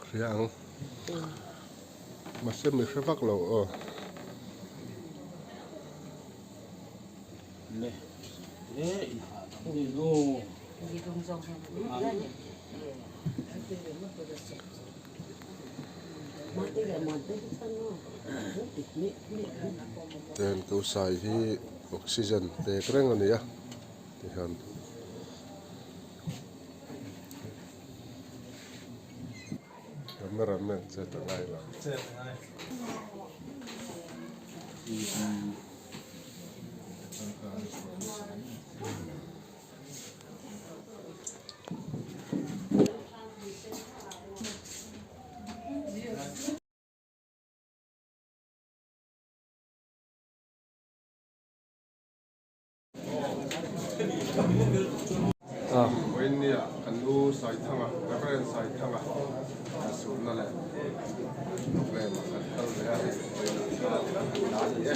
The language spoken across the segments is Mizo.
Hria ang. Mahse mi hre vak lo aw. Ten Kosai hi oxygen pek reng a ni a tihian. Camera man chet a ngai lo. Vawinia kan u Saithanga, Reverend Saithanga suhna leh programme ah kan kal ve a hei vawiin kha a ni e.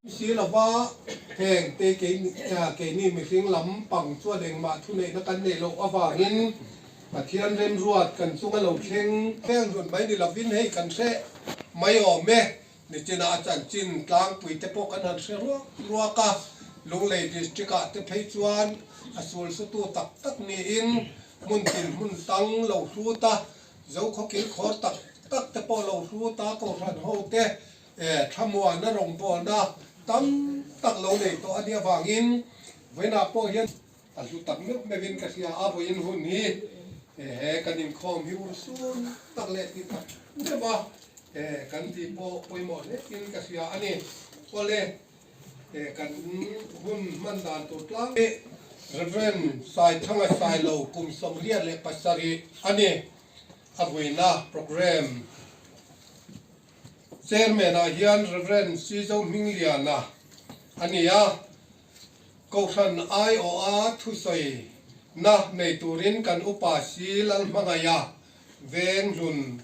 Si lova. Heng te keini mihring lam pang chuan engmah thuneihna kan neih loh avangin Pathian remruat kan chunga lo thleng vel hlun mai ni lovin hei kan hre mai awm e. Nichina a chanchin tlangpui te pawh kan han hre ruak ruak a, Lunglei District ah te phei chuan a sul sutu tak tak niin hmun tin hmun tang lo hrut a, Zokhaw kilkhawr tak tak te pawh lo hrut a, Kohhran ho te thlamuana rawngbawlna tam tak lo nei tawh a nih avangin vawiinah pawh hian a hlu tak meuh meuhin ka hria a, vawiin hun hi he kan inkhawm hi urhsun tak leh tih tak meuh a kan tih pawh pawimawh hlekin ka hria a ni. Awle, kan hun hman dan tur tlang hi Rev. Saithanga Sailo kum 87 a ni, a vuina programme. Chairman ah hian Rev. Sizo Hmingliana a ni a, Kohhran aiawha thusawi na nei turin kan upa si Lalhmangaiha Venghlun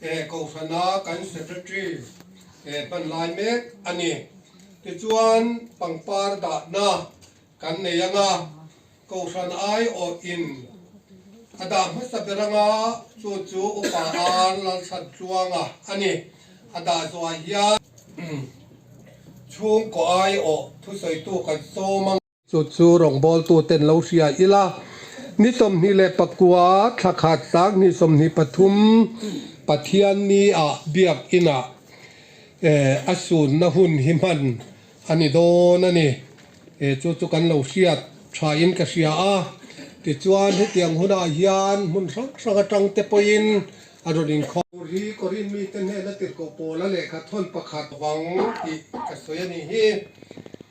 eh Kohhrana kan Secretary eh hman lai mek a ni. Tichuan pangpar dahna kan nei anga Kohhran aiawhin a dah hmasa ber anga chu chu Upa Ar Lalchhantluanga a ni. A dah zuah hian chhungkaw aiawh thusawitu kan sawm ang. Chu chu rawngbawltu ten lo hria ila, ni 29 thla khat 2023 Pathianni ah Biakinah a sunna hun hi hman a ni dawn a ni. Chu chu kan lo hriat tha in ka hria a, tichuan hetiang hunah hian hmun hrang hrang atang te pawhin a rawn inkhawm. Tur hi Korin mite hnena tirhkoh pawla lehkha thawn pakhat vang tih ka sawi a nih hi.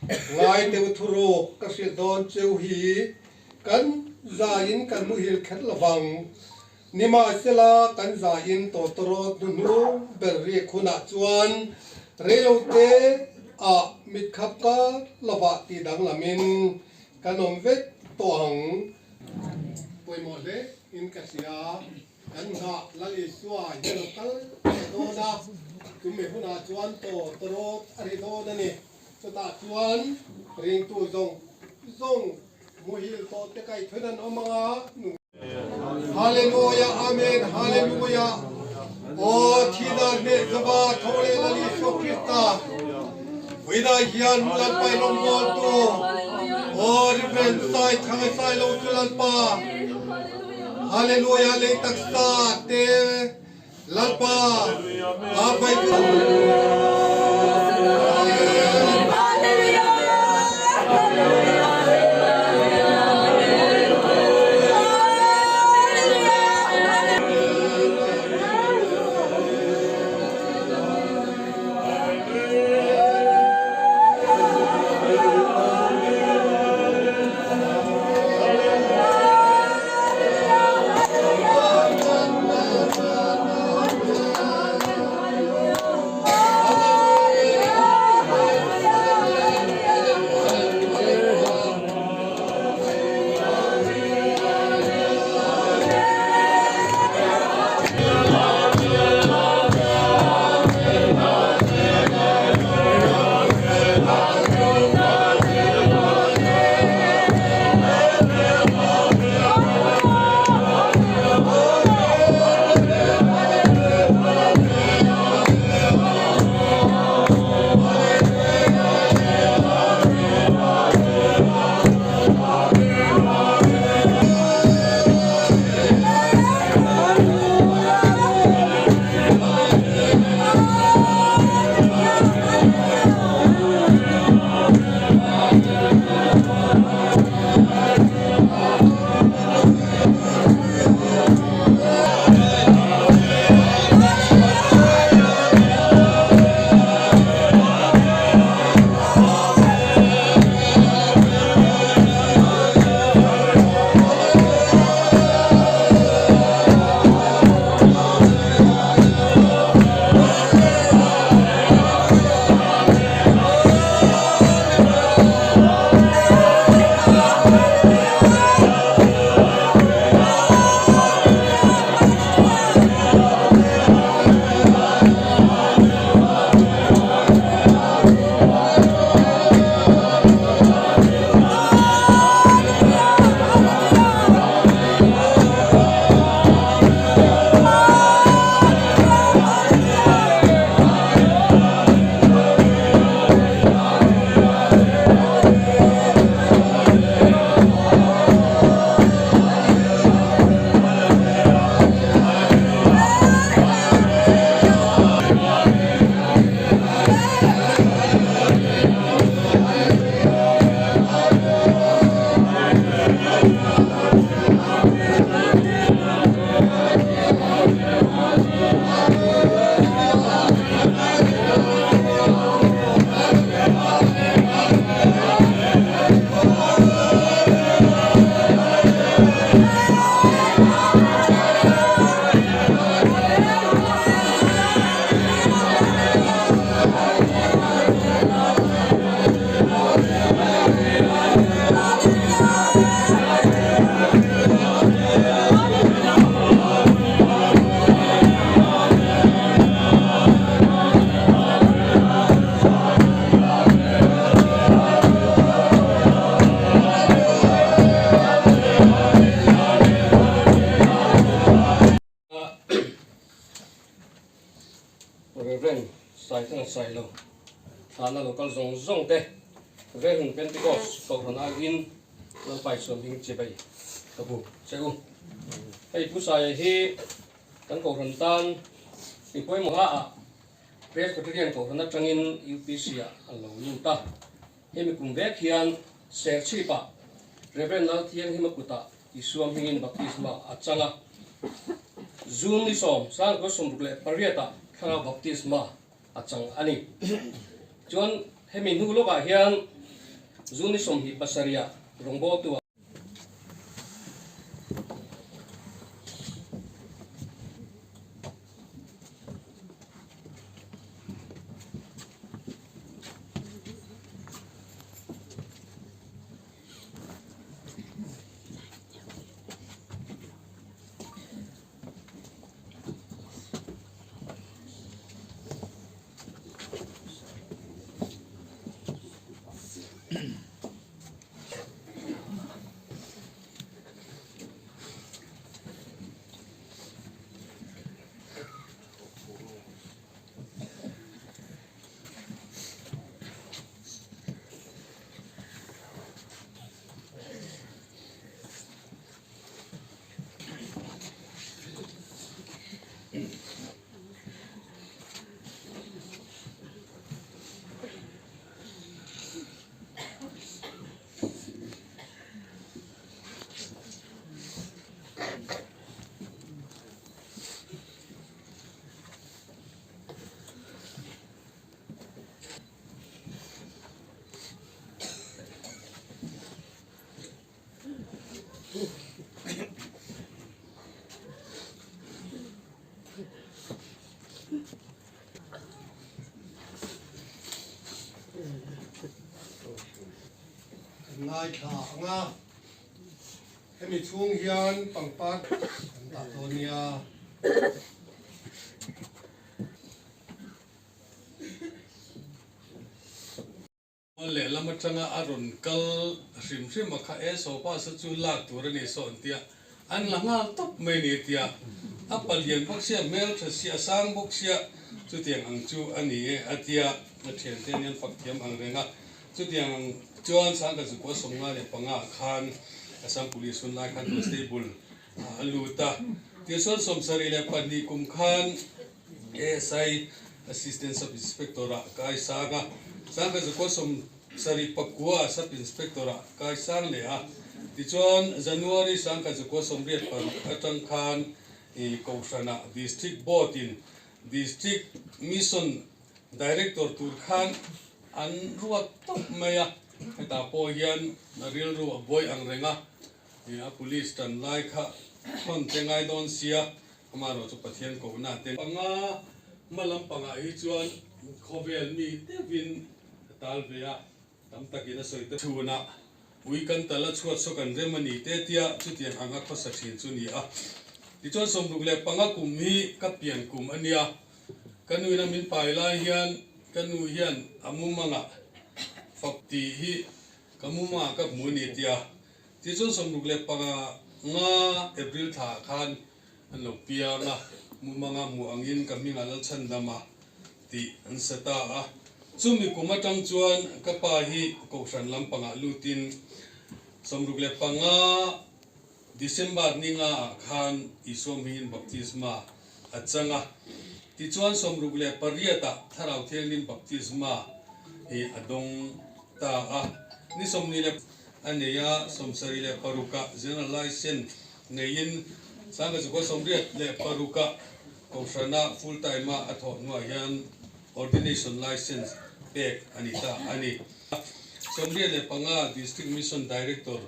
Ngai deuh thuruk ka hrilh dawn cheu hi kan zaiin kan muhil kher lovang. Nimahsela, kan zain tawtawrawt hnuhnung ber rik hunah chuan reilote ah mitkhap kar lovah tih danglamin kan awm vek tawh ang. Pawimawh hle in ka hria, kan nghah Lal Isua hian a kal leh dawn a, chumi hunah chuan tawtawrawt a ri dawn a ni. Chutah chuan ringtu zawng zawng muhil tawh te kaihthawin an awm ang a. Hallelujah Amen Hallelujah Aw thina hneh zova tho leh Lal Isua Krista Vawiinah hian Lalpa i rawngbawltu Aw Reverend Sai Thanga Sailo chu Lalpa Hallelujah lei taksa te Lalpa a vai Sailo thlahna lo kal zawng zawng te Vehung Pentecost Kohhran aiin Lalpai chuan hming chibai ka buk che u. Hei Pu Saia hi kan Kohhran tan mi pawimawh a ah Presbyterian Kohhran atangin UPC ah a lo lut a. Hemi kum vek hian Serchhip-ah Rev. Lalthianghima kutah Isua hmingin baptisma a chang a. June ni 1968 ah thlarau baptisma a chang a ni. Chuan hemi hnu lawkah hian June ni 27 ah rawngbawltu ah. Kan ngaithla ang a, hemi chhung hian pangpar kan dah dawn nia. Mual lehlam atanga a rawn kal hrim hrim a kha e sofa sa chu lak tur a ni saw an tia, an la nghal tawp mai ni tia, a palian bawk sia, hmeltha sia, a sang bawk sia, chutiang ang chu a ni e a tia, a thiante an hian fak thiam ang reng a, chutiang ang chuan Sangha Zukua 55 ah khan Assam Police hun lai khan constable a lut a, tichuan 72 kum khan ASI Assistant Sub Inspector ah kai sang a, Sangha Zakua 79 Sub Inspector ah kai sang leh a. Tichuan January Sangha Zakua 86 atang khan i Kohhranah District Board in District Mission Director tur khan an ruat tawp mai a, hetah pawh hian rilru a buai ang reng a, a Police tan lai kha thawn te ngai dawn sia. Amaherawh chu Pathian kohna te panga hma lampangah hi chuan khawvel mi deuhin a tal ve a, tam takin a sawi ta chhunah ui kan tal a chhuat saw kan rem a ni te tia chutiang anga khawsa thin chu ni a. Tichuan 65 kum hi ka pian kum a nia, ka nuin a min pai lai hian ka nu hian a mumangah fak tih hi ka mumangah ka hmu a ni tia. Tichuan 65 April thlaah khan An lo piang a, mumanga hmuh angin ka hming a Lalchhandam a tih an sa ta a. Chumi kum atang chuan ka pa hi Kohhran lampangah lutin 65 December ni nga ah khan Isua hmingin baptisma a chang a. Tichuan 68 ah Thlarau Thianghlim baptisma hi a dawng ta a. Ni sawmni leh a nei a, 76 ah General License Neiin 1986 ah Kohhrana full time a a thawh hnuah hian Ordination License pek a ni ta a ni. 75 District Mission Director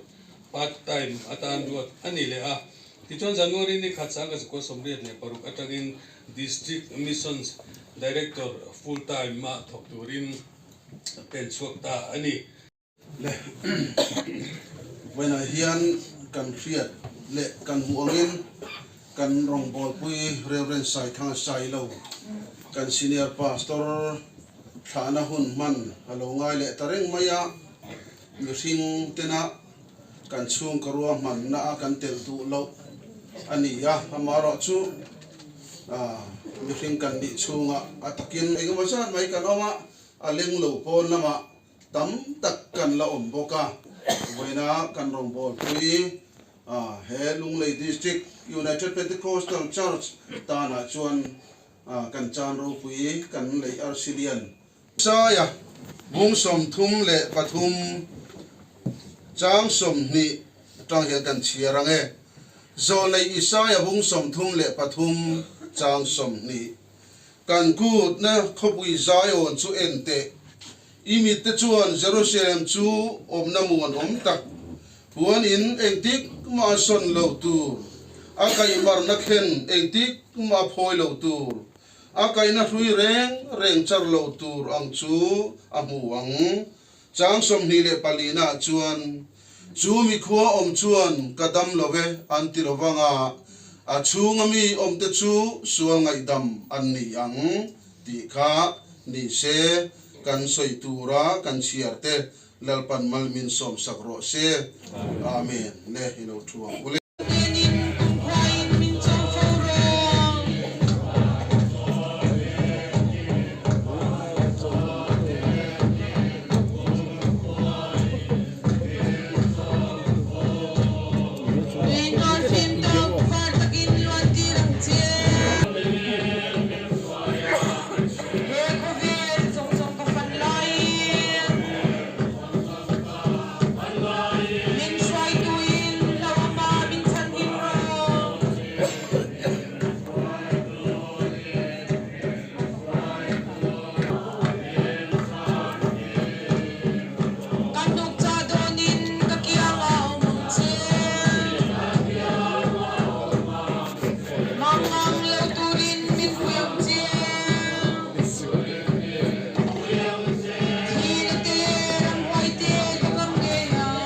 part time atan ruat a ni leh a. Tichuan January ni khat 1986 atangin District Missions Director full time a thawk turin pen chhuak ta a ni. Le vawiinah hian kan hriat leh kan hmuh angin kan rawngbawlpui Rev. Saithanga Sailo kan Senior Pastor thlahna hun hman a lo ngai leh ta reng mai a, mihring tena kan chhungkaw ruahmanna a kan telh duh loh a ni a, amaherawhchu. Mihring kan nih chhungah a takin engemaw zat mai kan awm a, a leng lo pawn lamah tam tak kan la awm bawk a. Vawiina kan rawngbawlpui he Lunglei District United Pentecostal Church tanah chuan kan chan ropui kan lei arsi lian Saia bung 33 chang 20 atang hian kan chhiar ang e. Zawlei Isaia bung 33 chang 20. Kan kutna khawpui Zion chu en teh. I mitte chuan Jerusalem chu awmna muan awm tak, puan in engtik mah a sawn lo tur, a kaihmarna khen engtik mah a phawi lo tur, A kaihna hrui reng reng char lo tur ang chu a hmu ang. Chang 24 nah chuan, Chu mi khua awm chuan ka dam lo e an ti lo vang a, a chhunga mi awmte chu sual ngaihdam an ni ang tih kha ni se kan sawi tura kan chhiar te Lalpan mal min sawmsak rawh se. Amen. Le i lo thu ang u le. Min hruaituin hlauhawma min chhanhim rawh. Ka hnuk cha dawnin ka kiangah awm ang che. Mangang lo turin min pui ang che. Thina te, ramhuai te ka ngam ngei ang.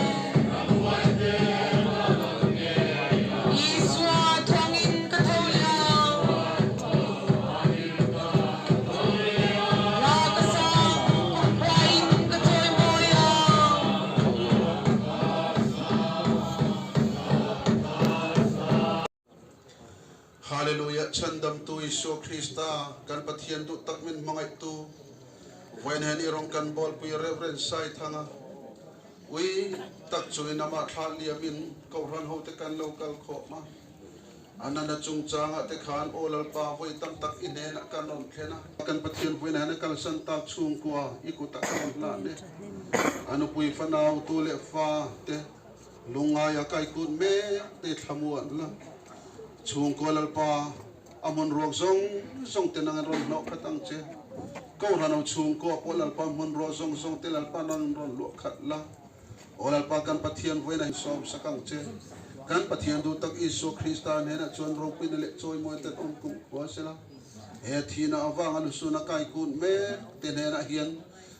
Isua thuangin ka tho liang. Hla ka sang, kumkhuain ka chawimawi ang. Hallelujah Chhandamtu Isua Krista kan Pathian duh tak min hmangaihtu vawiin hian i rawng kan bawlpui Rev. Saithanga ui tak chungin amah thlah liamin Kohhran hote kan lo kal khawm a, a nana chungchangah te khan Aw Lalpa vawi tam tak i hnenah kan rawn thlen a, kan Pathian vawiin hian a kalsan tak chhungkua i kutah ka rawn hlan e, a nupui fanau tu leh fa te Lungngaia kaikut mek te thlamuan la, chhungkaw Lalpa a hmun ruak zawng zawng te nang in rawn hlawh khat ang che. Kohhran chhungkaw pawh Lalpa hmun ruak zawng zawng te Lalpa nang in rawn luah khat la. Aw Lalpa kan Pathian vawiin a insawm sak ang che. Kan Pathian duh tak Isua Krista hnenah chuan ropuina leh chawimawi ten awm kum khua sela. He thihna avanga lusuna kaikut mek te hnenah hian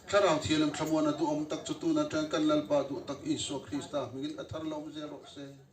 Thlarau Thianghlim thlamuana duhawm tak chu tun atang kan Lalpa duh tak Isua Krista hmingin a thar lo zel rawh se.